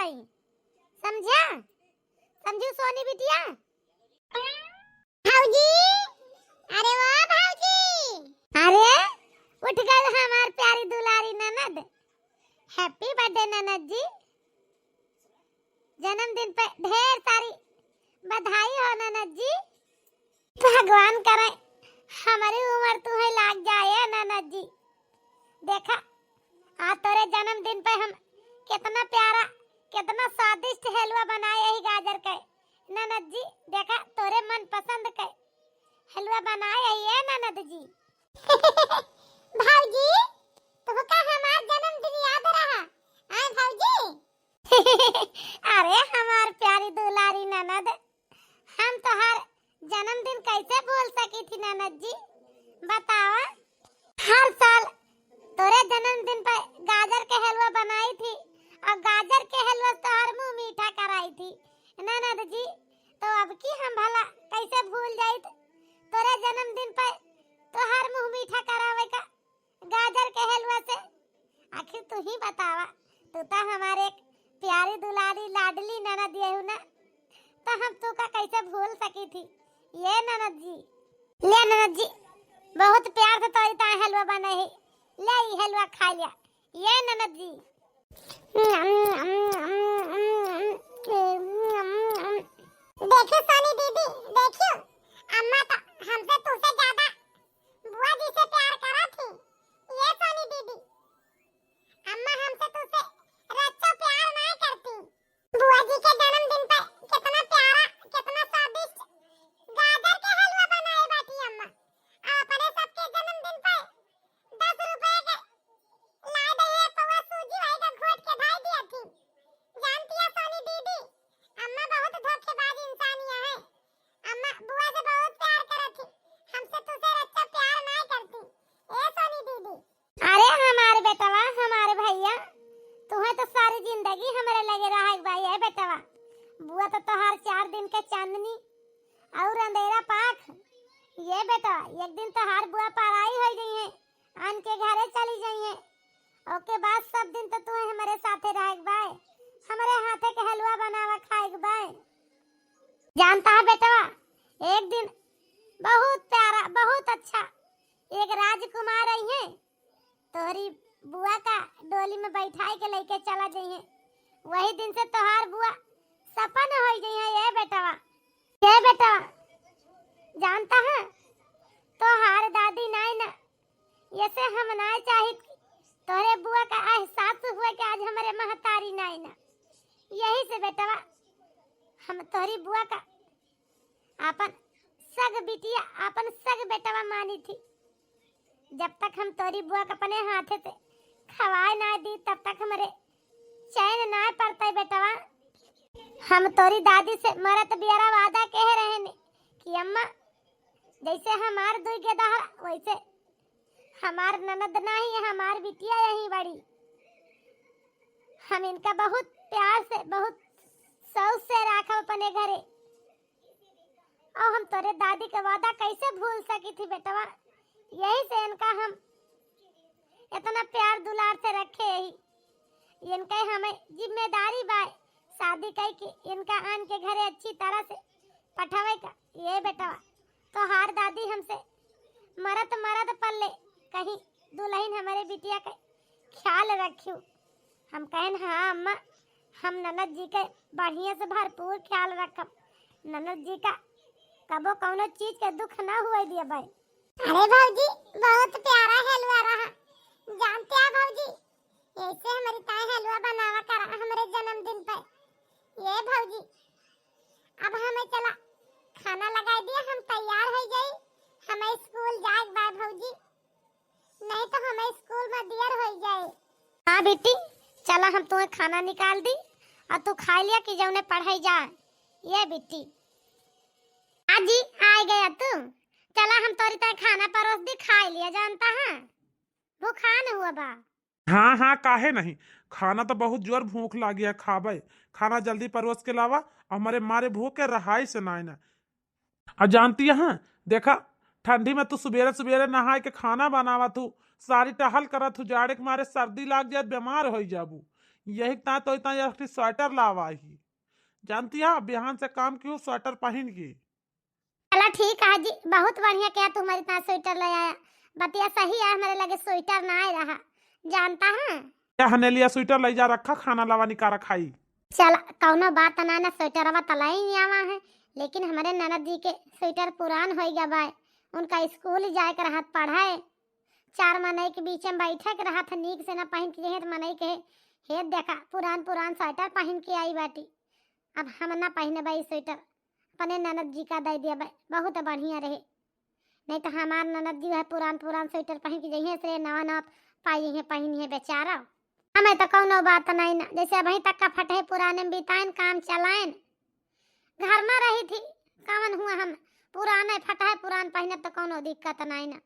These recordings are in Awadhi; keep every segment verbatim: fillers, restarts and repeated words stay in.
समझा? समझू सोनी बिटिया? भौजी, अरे ओ भौजी, अरे उठ गई हमार प्यारी दुलारी ननद। Happy birthday ननद जी, जन्मदिन पे ढेर सारी बधाई हो ननद जी। भगवान करे हमारी उम्र तुहे लाग जाए ननद जी। देखा, आज तोरे जन्मदिन पे हम कितना प्यारा, कितना स्वादिष्ट हलवा बनाए ही गाजर के। ननद जी, देखा, तोरे मनपसंद के हलवा बनाए ही है ननद जी। भौजी, तुहका हमार जन्मदिन याद रहा? आए भौजी? अरे हमार प्यारी दुलारी ननद, हम तोहार जन्मदिन कैसे भूल सकी थी ननद जी? बतावा, हर साल तोरे जन्मदिन पर गाजर के हलवा बनाई थी और गाजर के हलवा से तोहार मुंह मीठा कराई थी ननद जी। तो अब की हम भला कैसे भूल जाइत तोरे जन्मदिन पर तोहार मुंह मीठा करावे का गाजर के हलवा से? आखिर तू ही बतावा, तू तो हमारे एक प्यारी दुलारी लाडली ननद यहू ना, तो हम तू का कैसे भूल सकी थी ये ननद जी? ले ननद जी, बहुत प्यार से तोरी ताए हलवा बने ही, ले ई हलवा खा लिया ये ननद जी। देखियो सोनी दीदी, देखियो, अम्मा तो हमसे तुझसे ज्यादा बुआ जी से प्यार करा थी। ये सोनी दीदी, अम्मा हमसे तुझसे रच्चो प्यार ना करती। बुआ जी के जन्मदिन पे कितना प्यारा, कितना स्वादिष्ट गाजर के हलवा बनाए बाटी अम्मा। और अपने सबके जन्मदिन पे दस रुपए के ला दे है पौवा सूजी वही का घोट के भाई दिया थी। जानती है सोनी दीदी, अम्मा बहुत धोखेबाज इंसानिया है। अम्मा बुआ से बहुत प्यार करत थी, हमसे तुझसे अच्छा प्यार ना करती। ए सोनी दीदी। अरे हमारे बेटवा, हमारे भैया, तुम्हें तो सारी जिंदगी हमारे लगे रहा है भाई। ए बेटवा, बुआ तो तोहार चार दिन के चांदनी और अंधेरा पाख। ये बेटवा, एक दिन तोहार बुआ पराई हो गई है, आन के घरे चली जाइए। ओके बाद सब दिन तो तुम्हें हमारे साथे रहे के बाय, हमारे हाथे के हलवा बनावा खाए के बाय। जानता है बेटवा, एक दिन बहुत प्यारा, बहुत अच्छा एक राजकुमार आई है, तोहरी बुआ का डोली में बैठाए के लेके चला जाइए। वही दिन से तोहार बुआ सपन हो गई है। ये बेटवा, ये बेटवा, जानता है तोहार दादी नाई ना, ऐसे हम ना चाहित कि तोहरे बुआ का एहसास हुए कि आज हमारे महतारी नाई ना। यही से बेटवा हम तोहरी बुआ का आपन सग बिटिया, आपन सग बेटवा मानी थी। जब तक हम तोरी बुआ के अपने हाथे से खवाए ना दी, तब तक हमरे चैन ना पड़ते बेटवा। हम तोरी दादी से मरत बियारा वादा कहे रहे ने कि अम्मा, जैसे हमार दुई गेदहर, वैसे हमार ननद नाही, हमार बिटिया यही बड़ी। हम इनका बहुत प्यार से, बहुत शौक से राखब अपने घरे। और हम तोरे दादी के वादा कैसे भूल सकी थी बेटवा? यही से इनका हम इतना प्यार दुलार से रखे ही। इनके हमें जिम्मेदारी बा शादी कई के इनका आन के घरे अच्छी तरह से पठावे का। ये बेटवा, तोहार दादी हमसे मरत मरत पल्ले कहीं दुल्हन हमारे बिटिया के ख्याल रखियो। हम कहन, "हाँ अम्मा, हम ननद जी के बढ़िया से भरपूर ख्याल रखब। ननद जी का कबो कौनो चीज के दुख ना हुए दिए भाई।" अरे भौजी, बहुत प्यारा हलवा रहा। जानते हैं भौजी, ऐसे हमारी ताई हलवा बनावा करा हमरे जन्मदिन पे। ये भौजी, अब हमें चला खाना लगाई दिया, हम तैयार हो जाई, हमें स्कूल जाए बा भौजी, नहीं तो हमें स्कूल में देर हो जाए। हाँ बेटी, चला हम तुम्हें खाना निकाल दी और तू खा लिया कि जौने पढ़ाई जा। ये बेटी, आजी आ गया तू, चला हम तोरी ताई खाना परोस दी, खा लिया जानता है, भूखा न हुआ बा। हाँ, हाँ, काहे नहीं? खाना तो बहुत जोर भूख लागी है, खाबे। खाना जल्दी परोस के लावा, हमरे मारे भूख के रहाई से नाय ना। आ जानती है, देखा, ठंडी में तू सुबेरे सुबेरे नहाए के खाना बनावा तू, सारी टहल करत तू, जाड़े के मारे सर्दी लाग जाए, बीमार होई जाबू। यही ता तो इतना एक ठे स्वेटर लावा ही। जानती है, बिहान से काम कियो स्वेटर पहिन के। चला ठीक है जी, बहुत बढ़िया किया तू हमारी इतना स्वेटर ले आया। बतिया सही है, हमारे लगे स्वेटर ना आए रहा, जानता है। क्या हने लिया स्वेटर ले जा रखा, खाना लावा निकारा खाई। चला कौनो बात ना, ना स्वेटरवा तलाई नहीं आवा है, लेकिन हमारे ननद जी के स्वेटर पुरान हो गया बाय, उनका स्कूल जाए के रहत पढ़े, चार मनई के बीच में बैठे के रहत है, नीक से ना पहिन के जइहे तो मनई कहे, "हे देखा, पुरान पुरान स्वेटर पहिन के आई बाटी, अब हम ना पहिनबे ई स्वेटर, अपने ननद जी का दे दिया, बहुत बढ़िया रहे।" नहीं तो हमार ननद जी वह पुरान पुरान स्वेटर पहिन के जइहे से नवा नवा पाई है पहिन है बेचारा। हमें तो कौनो बात नहीं ना, जैसे अभी तक का फटे पुराने में बिताइन काम चलाइन, घर में रही थी, कवन हुआ हम पुराने फटे पुरान पहिनब तो कौनो दिक्कत नहीं ना।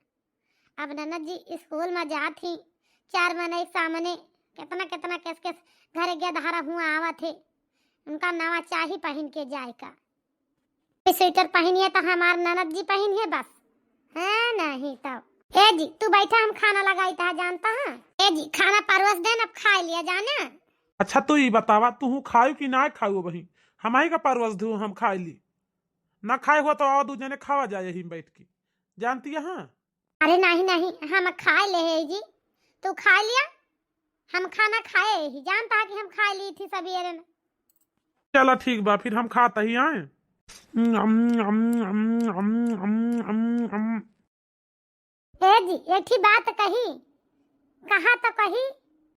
अब ननद जी स्कूल में जात ही, चार मनई के सामने कितना कितना केस केस घरे गया धारा हुआ आवत है, उनका नवा चाही पहिन के जाए का। स्वेटर पहिनिए तो हमार ननद जी पहिनिए बस। हाँ, नहीं तो। ए जी, तू बैठा, हम खाना लगाई था, जानता है? ए जी, खाना परोस देन, अब खाई लिया जाना। अच्छा, तू ई बतावा, तू खायू कि ना खायू? वही हमारी का परोस दू, हम खाई ली। ना खाए हुआ तो आओ, दू जने खावा जाए यही में बैठ के, जानती है? हाँ। अरे नहीं, नहीं, हम खाए ले है जी, तू खा लिया, हम खाना खाए ही, जानता है कि हम खा ली थी सवेरे में। चला ठीक बा, फिर हम खात ही आए। अम, अम, अम। ए जी, एक ही बात कही, कहा तो कही।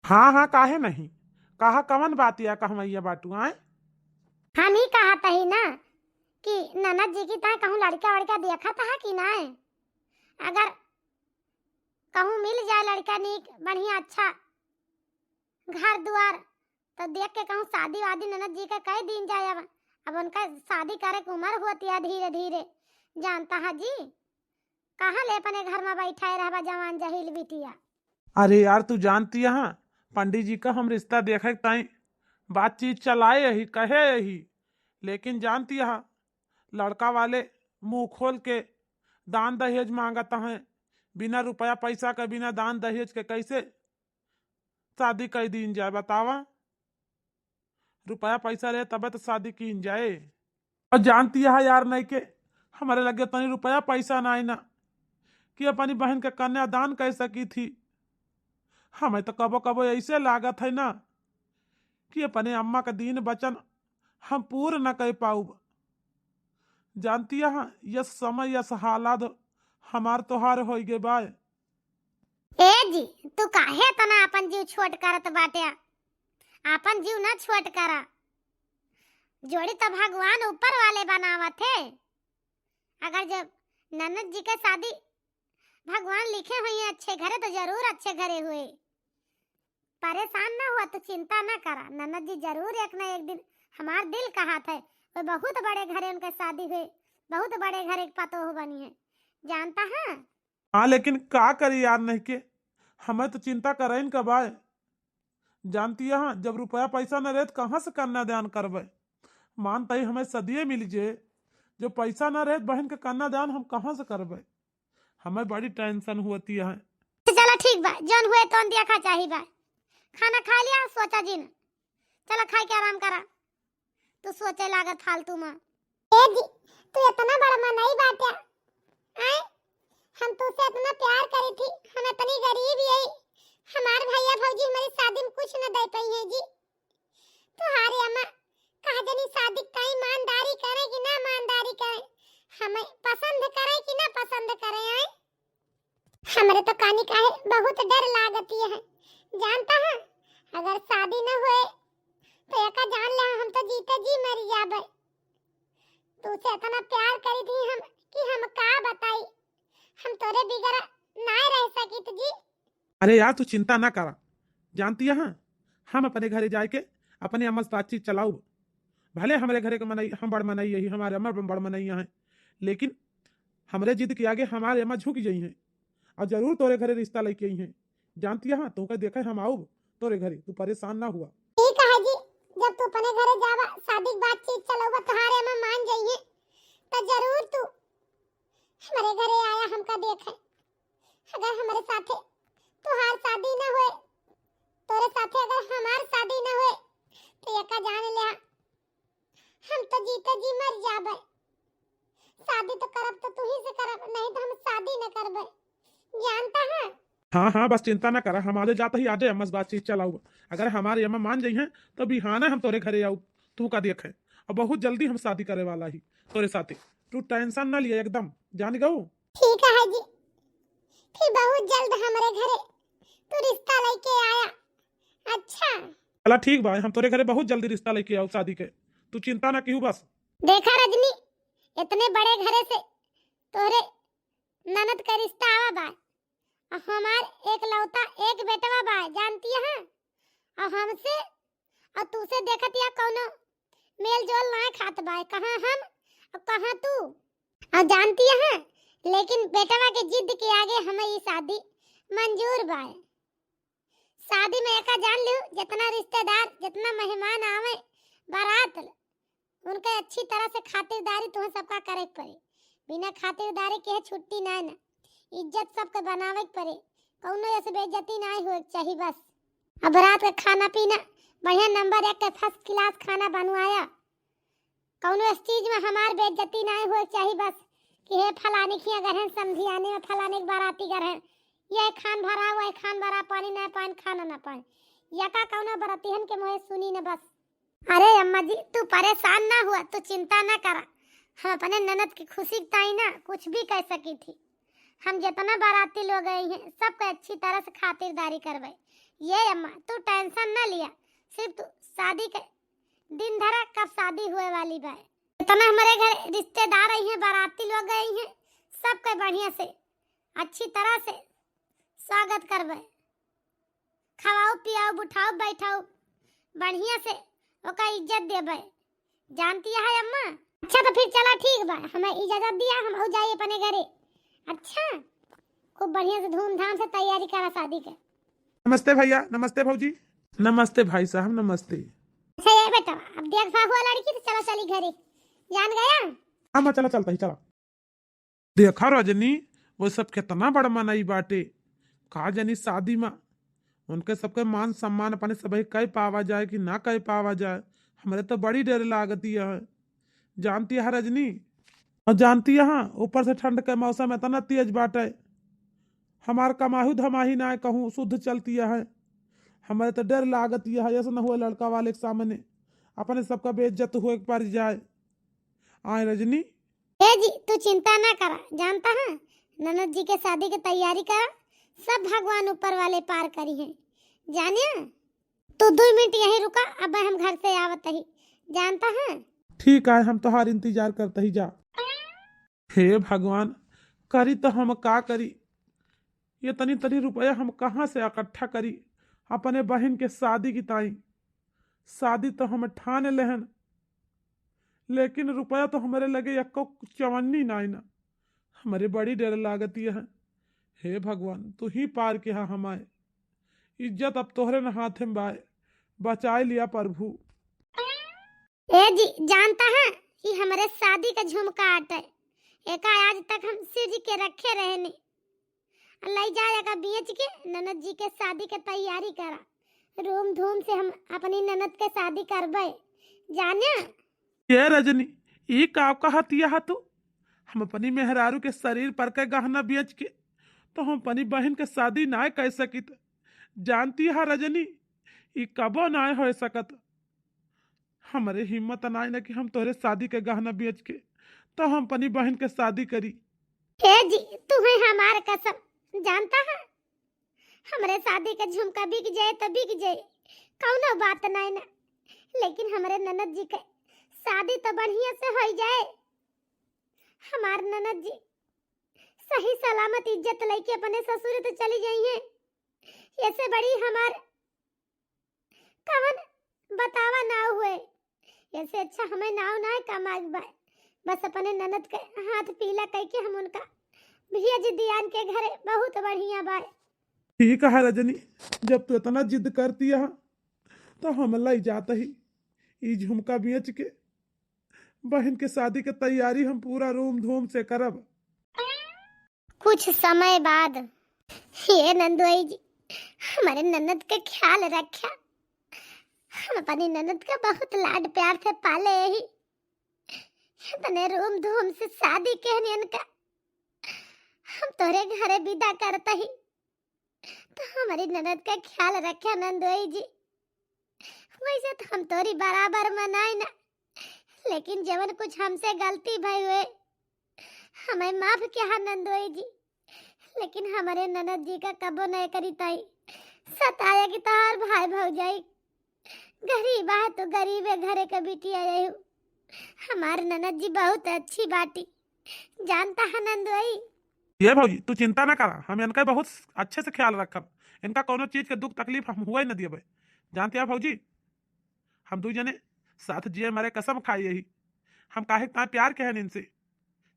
हाँ, हाँ, काहे नहीं, कहा कवन बात या कहवैया बाटू आए? हम ही कहा तही ना कि ननद जी की ताए कहूँ लड़का वड़का देखत है कि नाय? अगर कहूँ मिल जाए लड़का नीक, बढ़िया, अच्छा, घर दुआर, तो देख के कहूँ शादी वादी ननद जी के कह दीन जाए। अब, अब उनका शादी करे के उम्र होती है धीरे धीरे, जानता है जी, कहाँ ले अपने घर में बैठाए रहबा जवान जहील बिटिया। अरे यार, तू जानती है, पंडित जी का हम रिश्ता देखे के ताई बातचीत चलाए यही, कहे यही, लेकिन जानती है, लड़का वाले मुंह खोल के दान दहेज मांगत हैं, बिना रुपया पैसा के, बिना दान दहेज के कैसे शादी कर दीन जाए, बतावा? रुपया पैसा रहे तबे तो शादी कीन जाए। और जानती है यार, नहीं के हमारे लगे तनी रुपया पैसा ना आई ना कि अपनी बहन के कन्यादान कर सकी थी। हमें तो कबो कबो ऐसे लागत है ना कि अपने अम्मा का दीन वचन हम पूर्ण न कर पाऊब। जानती है, यस समय यस हालात हमार तोहार हो गए बाय। ए जी, तू काहे तना अपन जीव छोट करत बाटे? अपन जीव ना छोट करा, जोड़ी तो भगवान ऊपर वाले बनावत है। अगर जब ननद जी के शादी भगवान लिखे हुए हैं अच्छे घरे, तो जरूर अच्छे घरे हुए। परेशान ना हुआ, तू चिंता ना करा, ननद जी जरूर एक ना एक दिन, हमार दिल कहात है, वो बहुत बड़े घरे उनके शादी हुए, बहुत बड़े घरे के पतोह बनी है, जानता है? हाँ, लेकिन का करी यार, नहीं के हमें तो चिंता करइन का बाय। जानती है, जब रुपया पैसा न रहे तो कहाँ से कन्यादान करबे? मान तई हमें सदिये मिल जे, जो पैसा न रहे तो बहन के कन्यादान हम कहाँ से करबे? हमें बड़ी टेंशन होती है। तो चला ठीक बा, जौन हुए तौन देखा चाही बा। खाना खा लिया, सोचा जिन। चला खाए के आराम करा। तू सोचे लागत फालतू में। ए जी, तू इतना बड़ा मनई बाटे। आए, हम तू से इतना प्यार करी थी, हम इतनी गरीब यही, हमार भैया भौजी हमारी शादी में कुछ न दे पाई है जी। तुम्हारे अम्मा कहा जनी शादी का ईमानदारी करे कि ना ईमानदारी करे, हमें पसंद करे कि ना पसंद करे, आए? हमरे तो कानी काहे बहुत डर लागती है, जानता है, अगर शादी न होए तो एका जान ले हम तो जीते जी मर जाबे। तू से इतना प्यार करी थी हम कि हम का बताई, हम तोरे बिगड़ा ना रह सकित जी। अरे यार, तू चिंता ना करा, जानती है, हम अपने घरे जाए के अपने अम्मा से बातचीत चलाऊ। भले हमरे घरे के मनई, हम बड़ मनई यही, हमारे अम्मा बड़ मनई हैं, लेकिन हमरे जिद के आगे हमारे अम्मा झुक गई हैं और जरूर तोरे घरे रिश्ता लेके आई हैं। जानती है, तोके देखे हम आऊब तोरे घरे, तू परेशान ना हुआ। ठीक है जी, जब तू अपने घरे जावा, शादी की बातचीत चलाऊबा, तुम्हारे अम्मा मान जाइए, तो जरूर तू हमारे घरे आया हमका देखे। अगर हमारे साथे तुहार शादी ना होए, तोरे साथे अगर हमार शादी ना पिताजी मर जाबे, शादी तो करब तो तू ही से करब, नहीं तो हम शादी न करबे, जानता है? हाँ हाँ, बस चिंता ना करा, हम आजे जात ही आजे अम्मा से बातचीत चलाउब। अगर हमारे अम्मा मान जइहैं तो बिहाने हम तोरे घरे आउब, तू का देखे। और बहुत जल्दी हम शादी करे वाला ही तोरे साथे, तू टेंशन ना लिया एकदम, जान गऊ। ठीक है जी, फिर बहुत जल्द हमरे घरे तू रिश्ता लेके आया। अच्छा। चला ठीक बा, हम तोरे घरे बहुत जल्दी रिश्ता लेके आउब शादी के, तू चिंता ना किहू बस। देखा रजनी, इतने बड़े घरे से तोरे ननद का रिश्ता आवा बा, और हमार एकलौता एक बेटवा बा, जानती है? और हमसे और तूसे देखत या कौनो मेल जोल ना खात बा, कहाँ हम और कहाँ तू। और जानती है, लेकिन बेटवा के जिद के आगे हमें ये शादी मंजूर बा। शादी में एका जान लियो, जितना रिश्तेदार, जितना मेहमान आवे बारात, उनके अच्छी तरह से खातिरदारी तुहें सबका करे के पड़े। बिना खातिरदारी के छुट्टी नाय ना। इज्जत सबके बनावे के पड़े। कौनो ऐसे बेइज्जती नाय होए के चाही बस। अब रात के खाना पीना बढ़िया नंबर एक के फर्स्ट क्लास खाना बनवाया। कौनो इस चीज में हमार बेइज्जती नाय होए के चाही बस कि हे फलानी खिया गरहन, समधियाने में फलाने के बाराती गरहन, ये खान भरा, वह खान भरा, पानी ना पान, खाना ना पान, यका कौनो बरतिहन के मुँहे सुनी न बस। अरे अम्मा जी, तू परेशान ना हुआ, तू चिंता ना करा। हम अपने ननद की खुशी के ताई ना कुछ भी कह सकी थी। हम जितना बाराती लोग आई हैं, सबके अच्छी तरह से खातिरदारी करबे। ये अम्मा, तू टेंशन ना लिया, सिर्फ तू शादी के दिन धरा, कब शादी हुए वाली बा। जितना हमारे घर रिश्तेदार आई हैं, बाराती लोग आई हैं, सबके बढ़िया से, अच्छी तरह से स्वागत करबे। खवाओ, पियाओ, बुठाओ, बैठाओ, बढ़िया से ओका इज्जत देबे। जानती है अम्मा? अच्छा, तो फिर चला, ठीक बा, हमें इजाजत दिया, हम हो जाए अपने घरे। अच्छा, खूब बढ़िया से धूमधाम से तैयारी करा शादी के। नमस्ते भैया, नमस्ते भौजी। नमस्ते भाई साहब, नमस्ते। अच्छा ये बेटा, अब देख भा हुआ लड़की, तो चला चली घरे, जान गया। हाँ माँ, चला चलता ही, चला। देखा रजनी, वो सब कितना बड़ मनई बाटे। का जानी शादी में उनके सबके मान सम्मान अपने सबही कह पावा जाए कि ना कह पावा जाए। हमरे तो बड़ी डर लागती है, जानती है रजनी। और जानती है, ऊपर से ठंड के मौसम इतना तेज बाटे। हमार कमाहू धमाही ना कहूँ शुद्ध चलती है। हमरे तो डर लागती है, ऐसा न हुए लड़का वाले के सामने अपने सबका बेइज्जत हुए के पड़ जाए। आए रजनी। ए जी, तू चिंता ना करा, जानता है, ननद जी के शादी के तैयारी करा, सब भगवान ऊपर वाले पार करी हैं, जानिया। तू दो मिनट यहीं रुका, अब हम घर से आवत ही, जानता है। ठीक है, हम तोहार इंतजार करत ही जा। हे भगवान, करी तो हम का करी, ये तनी तनी रुपया हम कहाँ से इकट्ठा करी अपने बहिन के शादी की ताई। शादी तो हम ठान लेहन, लेकिन रुपया तो हमरे लगे एको चवन्नी नाई ना। हमरे बड़ी डर लागती है। हे भगवान, तू ही पार किहा हमाए। इज्जत अब तोहरे न हाथे में बाए, बचाए लिया प्रभु। ए जी, जानता है, ई हमरे शादी का झुमका आटे। एका आज तक हम सिज के रखे रहनी। लई जा, एका बेच के ननद जी के शादी के तैयारी करा। रूम धूम से हम अपनी ननद के शादी करबे, जाने। ये रजनी, ई का कहत यह तू? हम अपनी मेहरारू के शरीर पर के गहना बेच के तो हम अपनी बहन के शादी नाय कर सकित। जानती है रजनी, ई कबो नाय हो सकत। हमरे हिम्मत नाय न कि हम तोहरे शादी के गहना बेच के तो हम अपनी बहन के शादी करी। हे जी, तुम्हें हमार कसम, जानता है, हमरे शादी के झुमका बिक जाए तो बिक जाए, कौनो बात नाय ना, लेकिन हमरे ननद जी के शादी तो बढ़िया से हो जाए। हमार ननद जी सही सलामत इज्जत लेके अपने ससुर तो चली जाई हैं। ऐसे बड़ी हमार कवन बतावा नाव हुए, ऐसे अच्छा हमें नाव ना कमाए बाय। बस अपने ननद के हाथ पीला कह के हम उनका भेज दियान के घरे, बहुत बढ़िया बाय। ठीक है रजनी, जब तू इतना जिद करती है तो हम लई जात ही ई झुमका बेच के बहन के शादी के तैयारी हम पूरा रूम धूम से करब। कुछ समय बाद, हे नंदोई जी, हमारे ननद के ख्याल रख्या। हम अपनी ननद का बहुत लाड प्यार से पाले ही। इतने रूम धूम से शादी कहन इनका, हम तोरे घरे विदा करत ही, तो हमरी ननद का ख्याल रख्या नंदोई जी। वैसे तो हम तोरी बराबर मनाई ना, लेकिन जवन कुछ हमसे गलती भई हुए, हमें माफ किया नंदोई जी। लेकिन हमरे ननद जी का कबो नहीं करी ताई सताया कि तहार भाई भौजाई गरीब आहे तो गरीबे घरे के बिटिया यही। हमार ननद जी बहुत अच्छी बाटी, जानता है नंदोई। ये भौजी, तू चिंता ना करा, हम इनका बहुत अच्छे से ख्याल रखब। इनका कोनो चीज के दुख तकलीफ हम हुए न दियबे। जानती है भौजी, हम दू जने साथ जिए मरे कसम खाई यही। हम काहे इतना प्यार के हैं इनसे,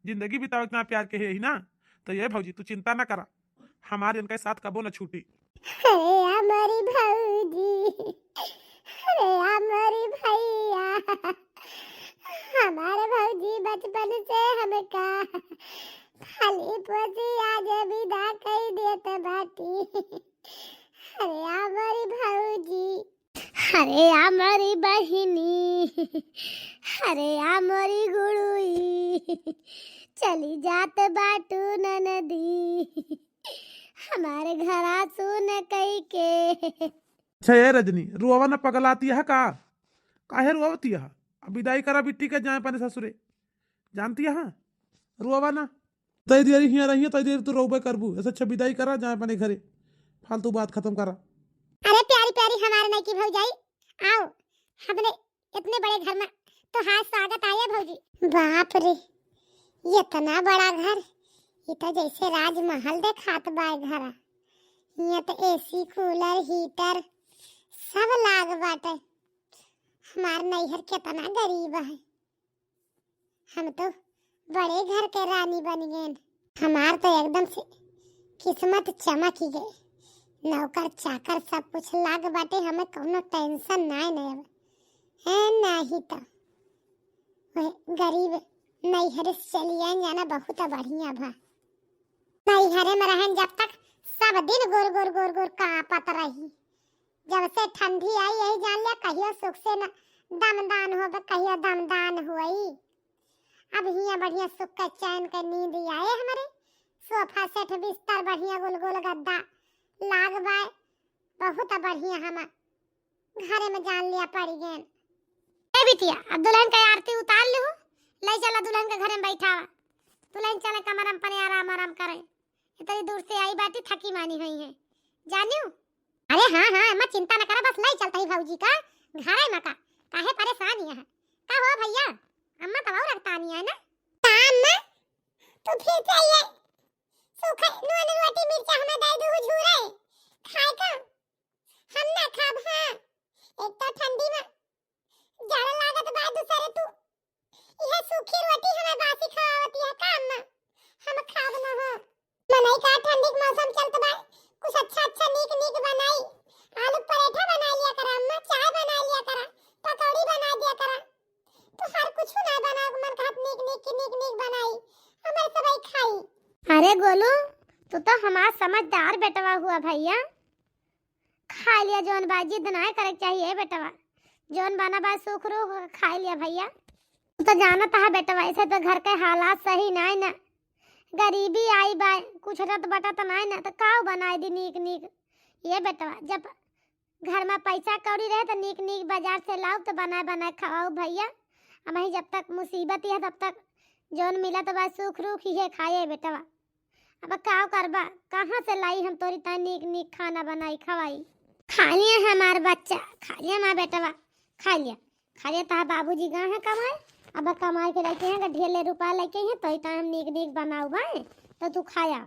जिंदगी बितावे इतना प्यार के है यही ना। तो ये भौजी, तू चिंता ना करा, हमारे इनका साथ कबो न छूटी। अरे हमारी भौजी, अरे हमारी भैया, हमारे भौजी बचपन से हमका खाली पोसी आज विदा कई देत बाटी। अरे हमारी भौजी, अरे हमारी बहिनी, अरे हमारी गुड़ुई, चली जात बाटू ननदी, हमारे घरा सुन कई के। अच्छा ए रजनी, रोवा ना, पगलाती है का? काहे रोवती है? अब विदाई करा बिट्टी के, जाए अपने ससुरे। जानती है, रोवा ना। तई देरी हियाँ रहिए, तई देरी तू रोबे करबू। ऐसे अच्छा विदाई करा, जाए अपने घरे, फालतू बात खत्म करा। अरे प्यारी प्यारी हमारे नईकी भौजाई, आओ, हमने इतने बड़े घर में तोहार स्वागत आया भौजी। बाप रे, इतना बड़ा घर, ये तो जैसे राजमहल देखात बा घर। ये तो एसी, कूलर, हीटर सब लाग बाटे। हमार नैहर कितना गरीब है, हम तो बड़े घर के रानी बन गए। हमार तो एकदम से किस्मत चमक ही गए। नौकर चाकर सब कुछ लाग बाटे, हमें कौनो टेंशन नाय नहीं अब। है नहीं तो वह गरीब नैहरे से चली आए जाना, बहुत बढ़िया भा। नैहरे में रहन जब तक सब दिन गुर गुर गुर गुर कांपत रही। जब से ठंडी आई यही जान लिया, कहियो सुख से न दमदान हो, कहियो दमदान हुई। अब हियाँ बढ़िया सुख के चैन के नींद आए हमरे। सोफा सेट बिस्तर बढ़िया, गोल गोल गद्दा लाग बाय, बहुत बढ़िया। हम घरे में जान लिया पड़ी गए। ए बिटिया, अब दुल्हन के आरती उतार लिहू, ले चला दुल्हन के घरे में बैठावा। दुल्हन चले कमरा में अपने आराम आराम करे। इतनी दूर से आई बाटी, थकी मानी हुई है, जानियो। अरे हाँ हाँ अम्मा, चिंता न करा, बस ले चलता ही भौजी का घरे में का, काहे परेशान यहाँ? का हो भैया, अम्मा तो और रखता नहीं है ना? का अम्मा, तू फिर से ये सूखा नून रोटी मिर्चा हमें दे दू हुजूरे, खाए का? हम ना खाब। हाँ, एक तो ठंडी में जाड़ा लागत बा, दूसरे तू यह सूखी रोटी हमें बासी खवावती है का अम्मा? हम खाब ना हो। मनई का ठंडी के मौसम चलत बा, कुछ अच्छा अच्छा नीक नीक बनाई। आलू पराठा बना लिया करा अम्मा, चाय बना लिया करा, पकौड़ी बना दिया करा। तो हर कुछ ना बना, मन कहत नीक नीक की नीक नीक बनाई, हमारे सबई खाई। अरे गोलू, तू तो हमार समझदार बेटवा हुआ भैया। खा लिया जौन बा, जिद नाय करे के चाहिए बेटवा। जौन बना बा सुख रूख खा लिया भैया। तू तो जानत है बेटवा, ऐसे तो घर के हालात सही नाय ना। गरीबी आई बा, कुछ रत बटत नाय ना, तो काऊ बनाए दी नीक नीक। ये बेटवा, जब घर में पैसा कौड़ी रहे तो नीक नीक बाजार से लाओ तो बनाए बनाए खवाओ भैया। अब ही जब तक मुसीबत है तब तक जौन मिला तो बस सुख रूख ही है खाए बेटवा। अब का करबा, कहाँ से लाई हम तोरी ताई नीक नीक खाना बनाई खवाई? खा लिया हमार बच्चा, खा लिया हमार बेटवा, खा लिया, खा लिया। तहार बाबूजी गए हैं कमाए, अब कमाए के लेके हैं ढेर ले रुपया लेके हैं, तोरी ताई हम नीक नीक बनाऊ बाए, तो तू खाया,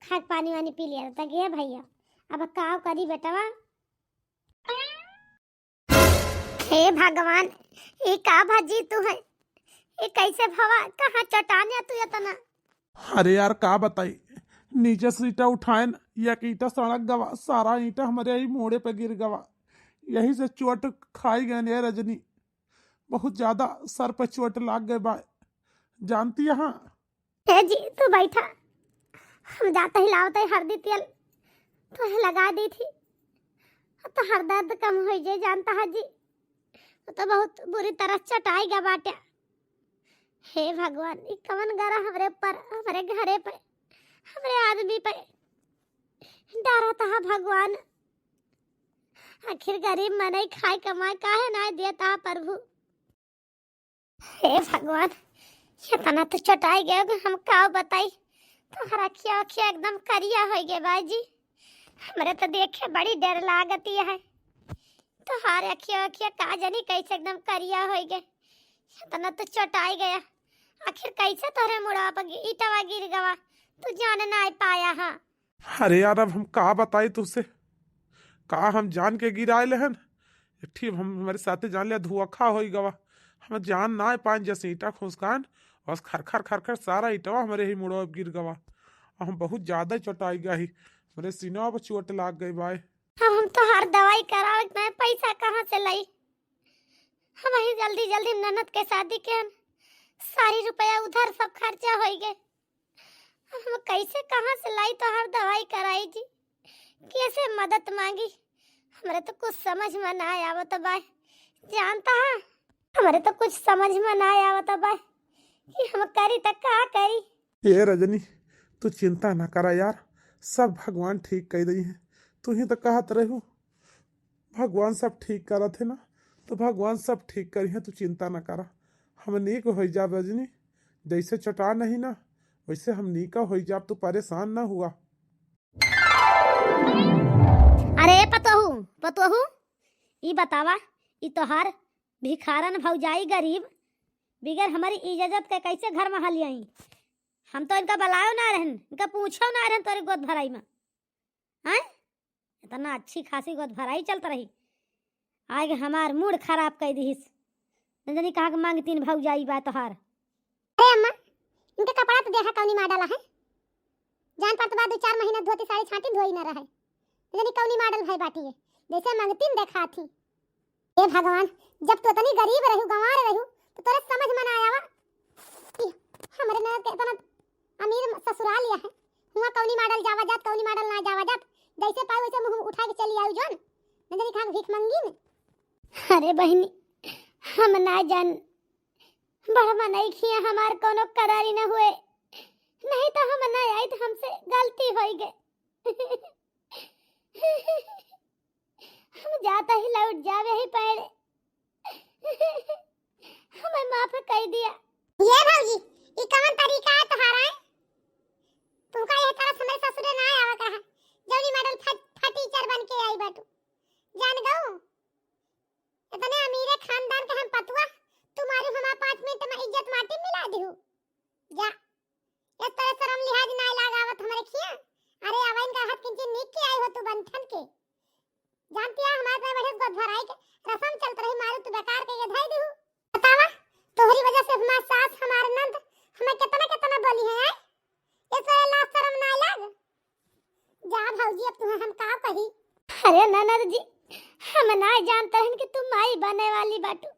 खा के पानी वानी पी लिया। तक ये भैया, अब का करी बेटवा? हे भगवान, ई का भजी तू है? ई कैसे भवा? कहाँ चटान या तू इतना? अरे यार, का बताई, नीचे से ईंटा उठाएन, एक ईंटा सड़क गवा, सारा ईंटा हमरे ही मोड़े पे गिर गवा। यही से चोट खाई गए ने रजनी, बहुत ज्यादा सर पे चोट लाग गए बा, जानती यहाँ। हे जी, तू बैठा, हम जाते ही लावते ही हरदी तेल तो लगा दी थी, अब तो हर दर्द कम हो जाए, जानता है जी। वो तो बहुत बुरी तरह चटाई गया बाटे। हे भगवान, ई कवन गरा हमरे पर, हमरे घरे पे, हमरे आदमी पे डारत हा भगवान। आखिर गरीब मनई खाए कमाए काहे ना देता प्रभु? हे भगवान, इतना तो चटाई गयो कि हम का बताई। तोहर अखिया अखिया एकदम करिया होइ गए बाजी। हमरे तो देखे बड़ी डर लागती है। तोहार अखिया अखिया का जानी कैसे एकदम करिया होइ गए। इतना तो चटाई गया। आखिर कैसे तोहरे मुड़वा पर गि-, ईटवा गिर गवा, तू जान ना पाया हा। अरे यार, अब हम का बताई तुझसे, का हम जान के गिराए लेहन। एक ठी हम, हमरे साथे जान लिया धुआखा होई गवा। हम जान ना पाएन, जैसे ईटा खुसकान, बस खरखर खरखर सारा ईटवा हमरे ही मुड़वा पे गिर गवा। और हम बहुत ज्यादा चोटाई गई, हमरे सीनवा पर चोट लाग गई बाय। अब हम तोहार दवाई करावे में पैसा कहाँ से लाई? हम ही जल्दी जल्दी ननद के शादी के हन, सारी रुपया उधर सब खर्चा होई गए। अब हम कैसे कहाँ से लाई तोहार दवाई कराई जी? कैसे मदद मांगी? हमरे तो कुछ समझ में ना आवत बा, जानता है, हमरे तो कुछ समझ में ना आवत बा कि हम करी त का करी। ए रजनी, तू चिंता ना करा यार, सब भगवान ठीक कर दई है। तू ही तो कहत रहू भगवान सब ठीक करत है ना, तो भगवान सब ठीक करी है, तू चिंता ना करा। हम नीक हो जाब रजनी, जैसे चटा नहीं ना, वैसे हम नीका हो जाब, तू परेशान ना हुआ। अरे पतोहू, पतोहू, ई बतावा, ई तोहार भिखारन भौजाई गरीब, बिगर हमारी इजाजत के कैसे घर में हलियाई? हम तो इनका बुलायो ना रहन, इनका पूछो ना रहन तोरे गोद भराई में। हैं? इतना अच्छी खासी गोद भराई चलत रही, आगे हमार मूड खराब कर दिहिस। न जानी कहाँ के मांगतीन भौजाई बा तोहार। अरे अम्मा, इनके कपड़ा तो देखा कौनी मॉडल है। जान पड़त बा दो चार महीना धोती साड़ी छाटी धोई न रहे। न जानी कौनी मॉडल भई बाटी है, जैसे मांगतीन देखा थी। हे भगवान, जब तू इतनी गरीब रहू, गंवार रहू, तो तोरे समझ में ना आवा कि हमरे ननद के इतना अमीर ससुराल या है। हुआ कौनी मॉडल जावा जात, कौनी मॉडल ना जावा जात, जैसे पाई वैसे मुंह उठा के चली आऊ जोन, न जानी कहाँ भीख मंगी में। अरे बहिनी, हम ना जान, बड़ मनई खिया हमार कोनो करारी न हुए, नहीं तो हम ना आई तो हमसे गलती होई गए। हम जाता ही लौट जावे ही पहले। हमें माफ कर दिया। ये भौजी, ई कवन तरीका है तुम्हारा, हैं? तुमका ये तरह से हमरे ससुरे ना आवा कहा, जौनी मॉडल फट-, फटीचर बन के आई बाटू। जान गऊ, इतने अमीरे खानदान के हम पतुआ, तुम्हारी हमार पाँच मिनट में इज्जत माटी मिला दिहू। जा, ये तोरे शरम लिहाज ना लाग आवत हमरे खिया। अरे अवैन का हाथ किंची नीक के आई हो तू बंठन के। जानती है हमारे पे बढ़िया गोद भराई के रसम चलत रही, मारू तू बेकार के ये धई दिहू। बतावा, तोहरी वजह से हमार सास, हमार नंद हमें कितना कितना बोली है, हैं? ये तोरे लाज शरम ना लाग? जा भौजी, अब तुम्हें हम का कही? अरे ननद जी, हम ना जानत रहन कि तू माई बने वाली बाटू।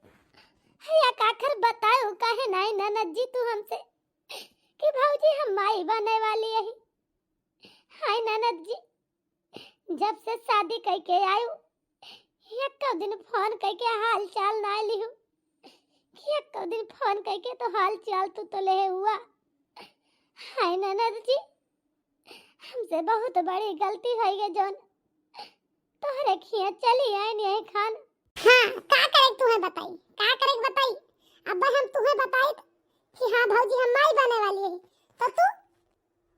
या काखर बताऊ काहे नाई ननद जी तू हमसे कि भौजी हम माई बने वाली यही। हाय ननद जी, जब से शादी कई के आयु, एको दिन फोन कई के हाल चाल ना लिहू। एको दिन फोन कई के तो हाल चाल तू तो ले हुआ। हाय ननद जी, हमसे बहुत बड़ी गलती होई गई जौन तोहरे खिया चली आइन यही खान। हाँ, का करे के तुम्हें बताई, का करे के बताई? अब हम तुम्हें बताई कि हाँ भौजी हम माई बने वाली है, तो तू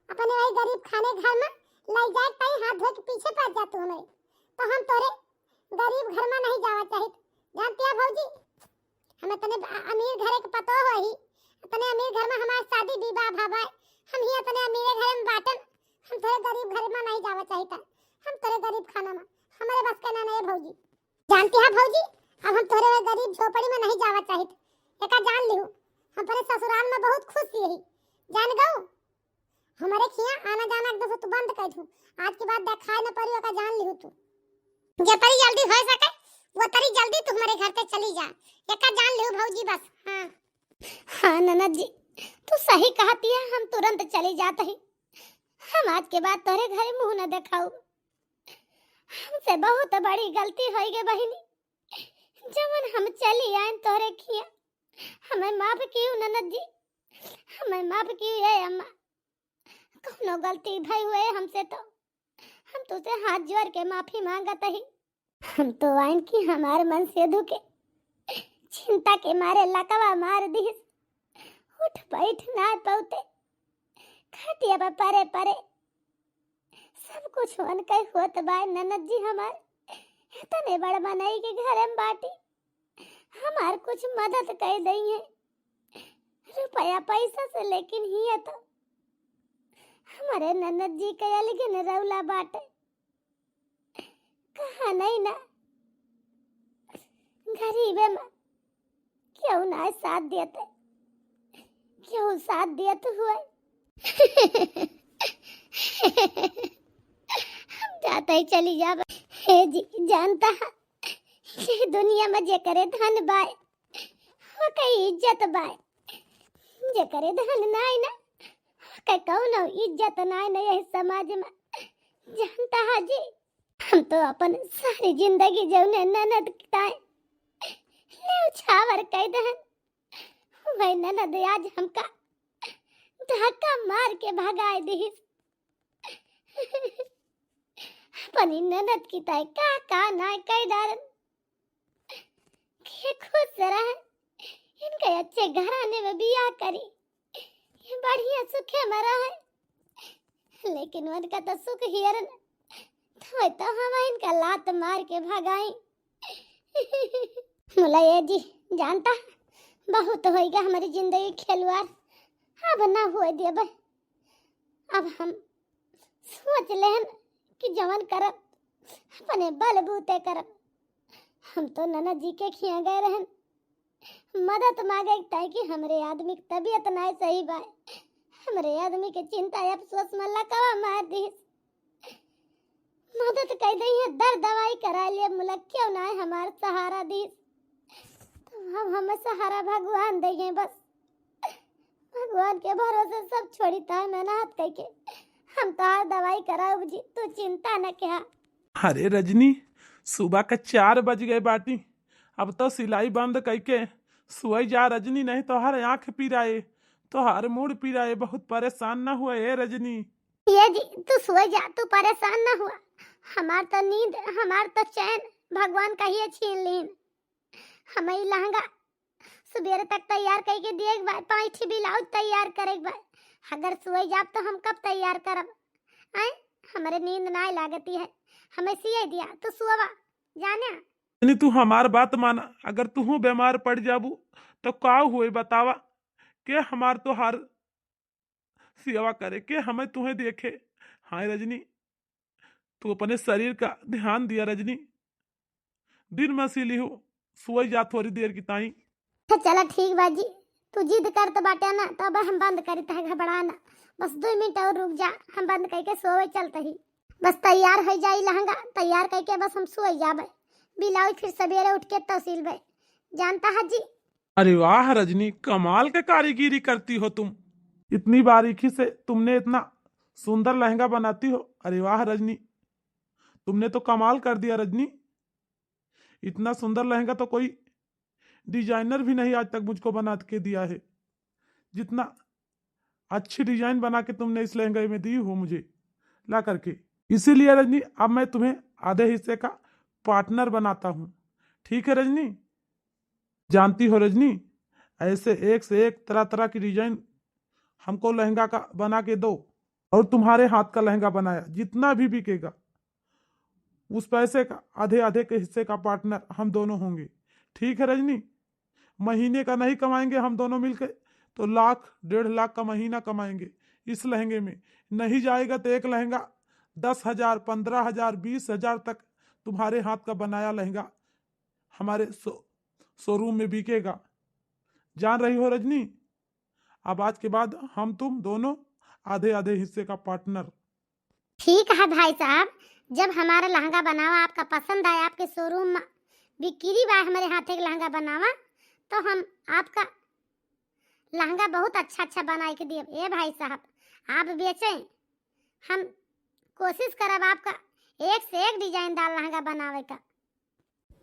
अपने वही गरीब खाने घर में लाई जाए पाई, हाथ धोए के पीछे पड़ जा तू हमारे, तो हम तोरे गरीब घर में नहीं जावा चाहित। जानती है भौजी, हम इतने अ-, अमीर घरे के पतोह ही, इतने अमीर घर में हमार शादी विवाह भवा है, हम ही इतने अमीर घरे में बाटन, हम तोरे गरीब घर में नहीं जावा चाहित, हम तोरे गरीब खाना में, हमारे बस के ना नहीं भौजी। जानती है भौजी, अब हम तोरे गरीब झोपड़ी में नहीं जावा चाहित, एका जान लिहू, हम तोरे ससुराल में बहुत खुश यही, जान गऊ। हमारे खिया आना जाना एकदम से तू बंद कर दू। आज के बाद देखाई न पड़ी, ओका जान लिहू तू। जे तरी जल्दी हो सके, वो तरी जल्दी तू हमारे घर से चली जा। एका जान लिहू भौजी बस। हाँ। हाँ ननद जी, तू सही कहती है, हम तुरंत चली जात ही। हम आज के बाद तोरे घरे मुंह न देखाऊ। हमसे बहुत बड़ी गलती होई गई बहिनी, जवन हम चली आइन तोरे खिया। हमें माफ कियो ननद जी, हमें माफ कियो है अम्मा, कौनो गलती भई हुए हमसे तो हम तुसे हाथ जोर के माफी मांगत ही। हम तो आइन कि हमार मन सेधु के चिंता के मारे लकवा मार दिहिस। उठ बैठ ना पौते, खटिया पर परे परे। सब कुछ उनके होत बाय ननद जी हमार। इतने बड़ मनई के घरे में बाटी, हमार कुछ मदद कर दइहे। रुपया पैसा से लेकिन हिया तो हमारे ननद जी के अलगे न रौला बाटे। कहा नहीं ना, गरीबे में क्यों ना साथ देते, क्यों साथ देत हुए। हम जाते ही चली जाब। हे जी, जानता है, ये दुनिया में जेकरे धन बाय, ओके इज्जत बाय, जेकरे धन नाय ना, ओके कौनो इज्जत नाय ना यही समाज में। जानता है जी, हम तो अपन सारी जिंदगी जौने ननद के ताए न्योछावर कई दहन, वही ननद आज हमका धक्का मार के भगाए दिहिस। अपनी ननद की ताए का का नाय कई डारन। के खुश रहे, इनके अच्छे घराने में बियाह करी, ये बढ़िया सुखे में रहे। लेकिन उनका तो सुख हियरन, तो, तो हम इनका लात मार के भगाई। मुला ये जी, जानता, बहुत होइगा हमारी जिंदगी खिलवाड़, अब ना हुए देबे। अब हम सोच लेहन कि जवन करब, अपने बलबूते करब। हम तो ननद जी के खिया गए रहन मदद मांगे, ताकि हमरे आदमी की तबीयत नाय सही बाय। हमरे आदमी के चिंता अफसोस में लकवा मार दिहिस। मदद कई दइहे, दर दवाई करा लिए, मुला क्यों नाय हमार सहारा दिहिस। तो अब हमें सहारा भगवान दइहे बस। भगवान के भरोसे सब छोड़ी, ताय मेहनत कइके हम तोहार दवाई कराउब जी, तू चिंता न किहा। अरे रजनी, सुबह का चार बज गए बाटी, अब तो सिलाई बंद कइके सोई जा रजनी, नहीं तोहार आँख पिराए, तोहार मूड़ पिराए, बहुत परेशान ना हुआ ए रजनी। ये जी, तू सोई जा, तू परेशान ना हुआ, हमार तो नींद, हमार तो चैन भगवान कहिए छीन लीन। हम ई लहंगा सुबेरे तक तैयार कइके दिए के बा, पाँच ठे ब्लाउज तैयार करे के बा। अगर सोई जाब तो हम कब तैयार करब? आए, हमरे नींद नाय लागती है, हमें सिए दिया, तू सोवा, जाने। नहीं, तू हमार बात माना, अगर तूहू बीमार पड़ जाबू तो का हुए बतावा, के हमार तोहार सेवा करे, के हमें तुहें देखे? हाँ रजनी, तू अपने शरीर का ध्यान दिया रजनी, दिन में सी लिहू, सोई जा थोड़ी देर की ताई। अच्छा चला ठीक बा जी, तू जिद करत बाटे ना, तो अब हम बंद करी, तहे घबरा ना, बस दो मिनट और रुक जा, हम बंद करके सोवे चलत ही। बस तैयार हो जाई लहंगा, तैयार करके बस हम सोई जाबे, ब्लाउज फिर सवेरे उठ के तो सिलबे, जानता है जी। अरे वाह रजनी, कमाल के कारीगरी करती हो तुम, इतनी बारीकी से तुमने इतना सुंदर लहंगा बनाती हो। अरे वाह रजनी, तुमने तो कमाल कर दिया रजनी, इतना सुंदर लहंगा तो कोई डिजाइनर भी नहीं आज तक मुझको बना के दिया है, जितना अच्छी डिजाइन बना के तुमने इस लहंगे में दी हो मुझे ला करके। इसीलिए रजनी, अब मैं तुम्हें आधे हिस्से का पार्टनर बनाता हूँ, ठीक है रजनी? जानती हो रजनी, ऐसे एक से एक तरह तरह की डिजाइन हमको लहंगा का बना के दो, और तुम्हारे हाथ का लहंगा बनाया जितना भी बिकेगा, उस पैसे का आधे आधे के हिस्से का पार्टनर हम दोनों होंगे, ठीक है रजनी? महीने का नहीं कमाएंगे हम दोनों मिलके, तो लाख डेढ़ लाख का महीना कमाएंगे इस लहंगे में। नहीं जाएगा तो एक लहंगा दस हजार, पन्द्रह हजार, बीस हजार तक तुम्हारे हाथ का बनाया लहंगा हमारे शो शोरूम में बिकेगा। जान रही हो रजनी, अब आज के बाद हम तुम दोनों आधे आधे हिस्से का पार्टनर। ठीक है भाई साहब, जब हमारा लहंगा बनावा आपका पसंद आए, आपके शोरूम में बिक्री बा हमारे हाथ एक लहंगा बनावा, तो हम आपका लहंगा बहुत अच्छा अच्छा बनाए के दिए। ए भाई साहब, आप बेचें, हम कोशिश करब आपका एक से एक डिजाइनदार लहंगा बनावे का।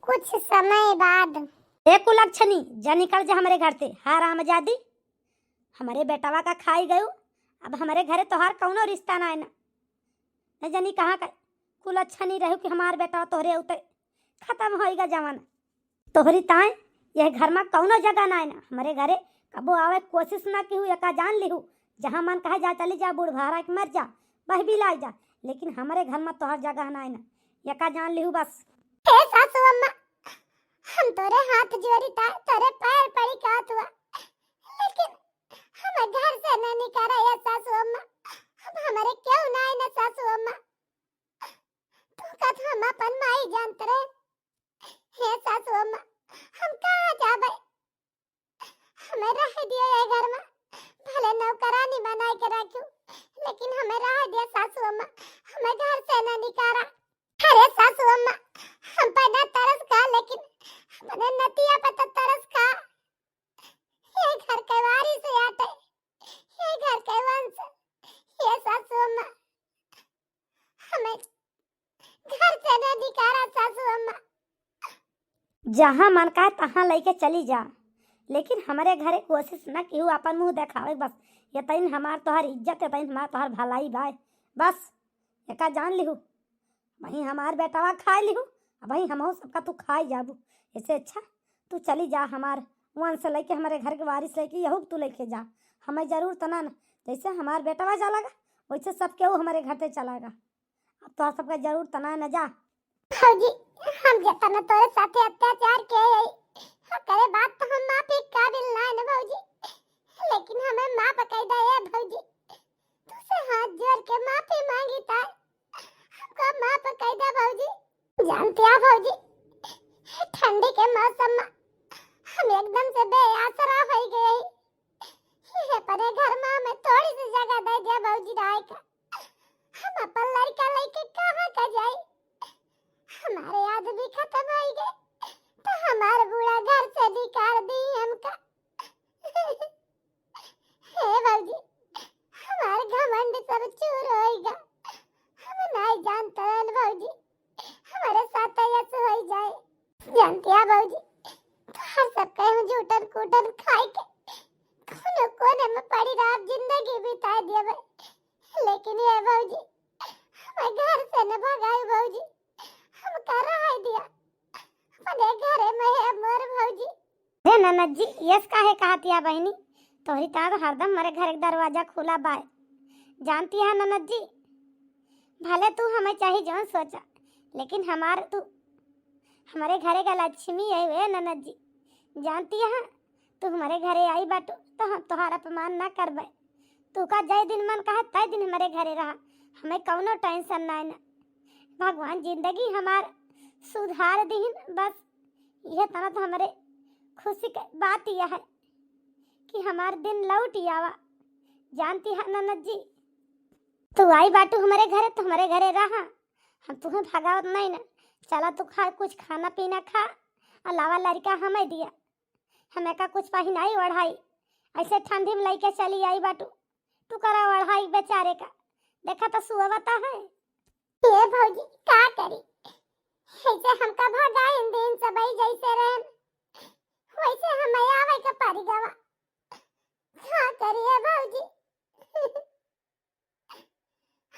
कुछ समय बाद। ए कुलक्षणी, जा निकल जा हमरे घर से, हरामजादी। हमरे बेटवा का खाई गयू। अब हमरे घरे तोहार कौनो रिश्ता नाय ना। न जानी कहाँ का कुल अच्छा नहीं रहू कि हमार बेटवा तोहरे उते खतम होइगा जमाना। तोहरी ताय यह घर मा कौनो जगह नाय ना। हमरे घरे कबो आवे कोशिश ना किहू, एका जान लिहू। जहाँ मन कहे जा चली जा, बूढ़ भारा के मर जा, बह बिलाय जा, लेकिन हमरे घर मा तोहर जगह नाय ना, एका जान लिहू बस। हे सासू अम्मा, हम तोरे हाथ जोड़ी ताय, तोरे पैर पड़ी कहत हुआ, लेकिन हमें घर से न निकारा ये सासू अम्मा। अब हमरे क्यों ना आए ना सासू अम्मा, तू का तो हम अपन माई जानत रहे। हे सासू अम्मा, हम कहाँ जाबे? हमें रह दियो ये घर मा, भले नौकरानी बनाए के रखू, लेकिन हमें रह दियो सासू अम्मा, हमें घर से न निकारा। अरे सासू अम्मा, हम पे ना तरस खा, लेकिन अपने नतिया पे तो तरस खा। ये घर के वारिस आटे, ये घर के वंश, ये सासू अम्मा, हमें घर से न निकारा सासू अम्मा। जहाँ मन का तहाँ लइके चली जा, लेकिन हमरे घरे कोशिश न किहू अपन मुँह देखावे। बस यतइन हमार तोहार इज्जत, यतइन हमार तोहार भलाई बाय। बस एका जान लिहू, वहीं हमार बेटवा खाए लिहू, अब वहीं हमहू सबका तू खाए जाबू। ऐसे अच्छा तू चली जा, हमार वंश लइके, हमरे घर के वारिस लइके, यहू के तू लइके जा। हमें जरूरत ना ना, जैसे हमार बेटवा चला गा, वैसे सब केहू हमरे घर से चला गा। अब तोहर सबका जरूरत ना ना, जा। भौजी, हम जितना तोरे साथे अत्याचार किए हई, ओकरे बाद तो हम माफी काबिल ना ना भौजी, लेकिन हमें माफ कर दे ए भौजी। तुसे हाथ जोड़ के माफी मांगी ताय, हमका माफ कर दे भौजी। जानती है भौजी, ठंडी के मौसम में हम एकदम से बेआसरा हो गए। ये अपने घर में हमें थोड़ी सी जगह दे दिया भौजी रहे का। हम अपन लड़का लेके कहाँ का जाई? हमारे आदमी खत्म हो गए तो हमारे बूढ़ा घर से निकाल दी हमका। हे भौजी, हमार घमंड सब चूर होइगा। हम नाई जानत रहन भौजी, हमारे साथ ऐसे होई जाए। जानती है भौजी, तोहर सब कहूँ जूठन कूटन खाए के कोनो कोने में पड़ी रह जिंदगी बिता दिया भाई। लेकिन ये भौजी, हमें घर से न भगाई भौजी, हमका रहाई दिया अपने घरे में। हे मोर भौजी, अरे ननद जी, यस काहे कहत या बहिनी? तोहरी ताब हरदम हमरे घर के दरवाजा खुला बाय। जानती है ननद जी, भले तू हमें चाहे जौन सोचा, लेकिन हमार तू हमरे घरे का लक्ष्मी है वे ननद जी। जानती है, तू हमरे घरे आई बाटू तो हम तोहार अपमान ना करबे। तू का जय दिन मन कहा तय दिन हमरे घरे रहा, हमें कौनो टेंशन ना ना। भगवान जिंदगी हमार सुधार दीन बस। यह तना तो हमरे खुशी के बात यह है कि हमार दिन लौट आवा। जानती है ननद जी, तू आई बाटू हमरे घरे तो हमरे घरे रहा, हम तुम्हें भगावत नहीं ना। चला तू खा, कुछ खाना पीना खा, अलावा लड़का हमें दिया, हमें का कुछ पहिनाई ओढ़ाई, ऐसे ठंडी में लइके चली आई बाटू। तू करा ओढ़ाई बेचारे का, देखा तो सुअवता है। ये भौजी का करी, ऐसे हमका भगाइन दिन सबई जैसे रहन, वैसे हमें आवे के पड़ी गवा। का करी ए भौजी,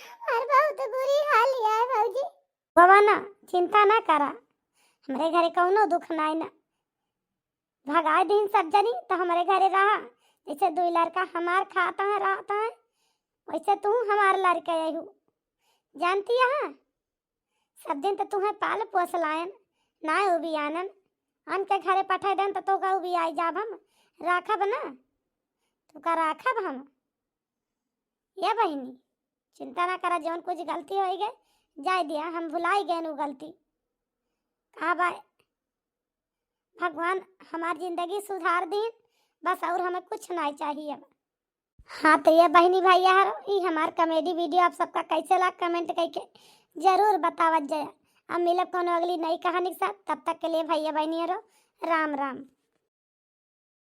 हमार बहुत बुरी हाल है भौजी। बाबा ना, चिंता ना करा, हमरे घरे कौनो दुख नाय ना। भगाए दिन सब जनी तो हमरे घरे रहा, जैसे दुई लड़का हमार खाता है रहता है, वैसे तू हमार लड़का यही। जानती है, सब दिन तो तुम्हें पाल पोस लायन, ना उबियानन, अन के घरे पठाई देन तो तोका उबियाई जाब हम, राखब ना, तोका राखब हम। ये बहिनी, चिंता ना करा, जौन कुछ गलती होई गए, जाए दिया, हम भुलाई गए उ गलती। का बा, भगवान हमार जिंदगी सुधार दीन, बस और हमें कुछ ना चाहिए अब। हाँ, तो ये बहिनी भैया हरो, ई हमार comedy video आप सबका कैसे लाग, comment करके जरूर बतावत जाया। अब मिलब कोनो अगली नई कहानी के साथ, तब तक के लिए भैया बहिनी हरो, राम राम।